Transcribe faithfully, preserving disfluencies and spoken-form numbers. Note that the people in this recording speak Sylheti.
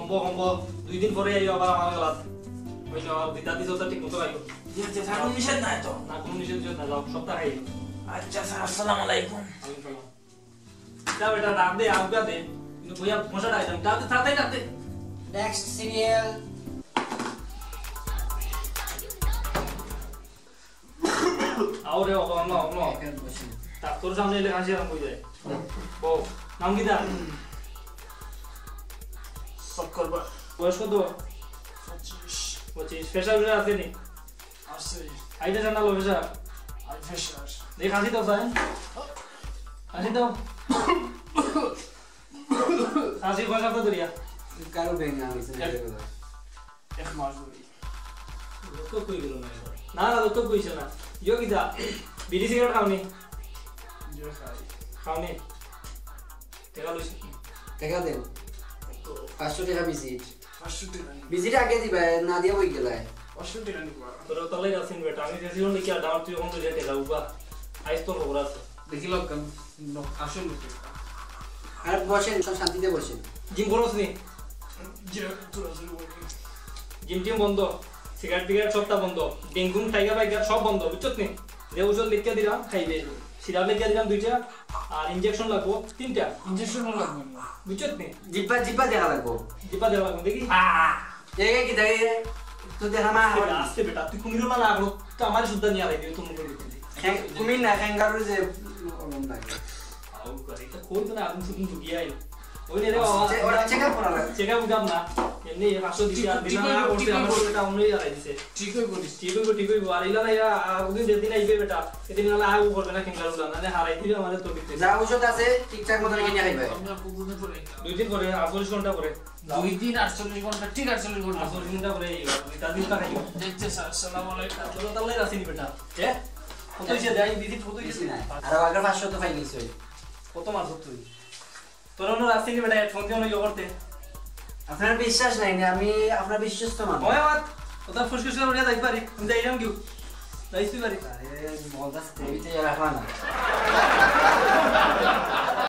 কমবো, কমবো, দুই দিন পরে আইও আবার আমার গেলাত। ওই যে আমার দিতা দিছো, ওটা ঠিক মতো খাইও। জি, আচ্ছা, স্যার, কোনো নিষেধ নাই তো? না, কোনো নিষেধ টিষেধ না, যাও, সপ্তাহ খাইও। আচ্ছা, স্যার, আসসালামু আলাইকুম। ওয়ালাইকুম সালাম। যা বেটা, ডাক দে, আউগা দে। কিন্তু বইয়া মশা ডাক দে, ডাক দে, তাড়াতাড়ি ডাক দে। Next serial। আও রে, অখন, অখন। এখানে বসেন। ডাক্তার সামনে এলে কাশি আরম্ভ অই যায়। ও, নাম কিতা? সক্কর বা। বয়স কত? পঁচিশ। পঁচিশ। Pressure ট্রেশার আছে নি? আছে। High pressure না low pressure? High pressure। দেখি কাশি দেও, স্যার। কাশি দেও। কাশি কয় সপ্তাহ ধরিয়া? কারো ব্যাঙ না হইছে না, এক মাস ধরি। লোক কই গেল না এবার? না, না, লোক কইছে না। ইয়ো কিতা? বিড়ি সিগারেট খাওনি? জি, খাই। খাওনি? টেকা লইছে কি? টেকা দেন। পাঁচশো টেকা visit। পাঁচশো টেকা নি? Visit আগে দিবা, না দিয়া বই গেলায়। পাঁচশো টেকা নিবা। তোর তাহলে আছেন বেটা, আমি যে জীবন দেখিয়া ডাউন তুই এখন তো যে টেকা উবা। আইস তোর খবর আছে। দেখি লোক কেন? ন-, আসল লোক এটা। আর বসেন, সব শান্তিতে বসেন। জিম করস নি? জি, তোরা শুরু করবি। জিম টিম বন্ধ, সিগারেট টিগারেট সবটা বন্ধ, ডেঙ্গু টাইগার ফাইগার সব বন্ধ, বুঝছত নি? যে ঔষধ লিখিয়া দিলাম, খাইবে। সিরাপ লিখিয়া দিলাম দুইটা, আর ইনজেকশন লাগবো তিনটা। ইনজেকশন লাগবো না। বুঝছত নি? জিব্বা, জিব্বা দেখা লাগবো। জিব্বা দেখা লাগবো, দেখি। আহ! এই, এই, কি দেখে? তো দেখা মা আস্তে আমার বেটা, আস্তে বেটা, তুই কুমিরও না লাগলো, তো আমার শুদ্ধা নিয়ে আলাই দিবি, তুমি করে দিবি। খ্যাং-, কুমির না, খ্যাঙ্গারু যে ওরম লাগে। আউ করে, এটা কই তো না, আগুন শুকুন ঢুকিয়ে আইল। ওই নে রে বাবা, চে-, ওটা check up করা লাগে। Check up উঠাম না। এমনি পাঁচশো দিছি, আর দিলাম না, করছে, আমার বেটা অন্যই জ্বালাই দিছে। ঠিক হয়ে বলিস। ঠিক হইব, ঠিক হইব। আর ইলা না, ইয়া, আর ওদিন যেদিন আইবে বেটা, এদিন ইলা আগু করবে না, খ্যাঙ্গারু না, না, হারাই দিবে আমাদের তো ভিতরে। যা ঔষধ আছে, ঠিকঠাক মতো রেখে নিয়ে আইবে। আমরা কতদিন পরে? দুই দিন পরে, আটচল্লিশ ঘন্টা পরে। দুই দিন, আটচল্লিশ ঘন্টা, ঠিক আটচল্লিশ ঘন্টা। আটচল্লিশ ঘন্টা পরে এই, তার দিন তাকাই। দেখতে স্যার, আসসালামু আলাইকুম। তোর তাহলে রাসিনি বেটা। এ? কত হইছে? দেখ, এই দিদি কত হইছে? বেশি নাই। আর আগে পাঁচশো তো পাই নিছে। কত মাছ ধরতে হইবে? তোর অন্য রাসিনি বেটা, ফোন দিয়ে অনেক করতে। আপনার বিশ্বাস নাই না, আমি আপনার বিশ্বস্ত মানুষ। ওই আমার, ওটা ফুসফুস করে উঠে যাই পারি। আমি যাইলাম কেউ? যাইছি পারি। আরে, মজা দেবিতে রাখা না।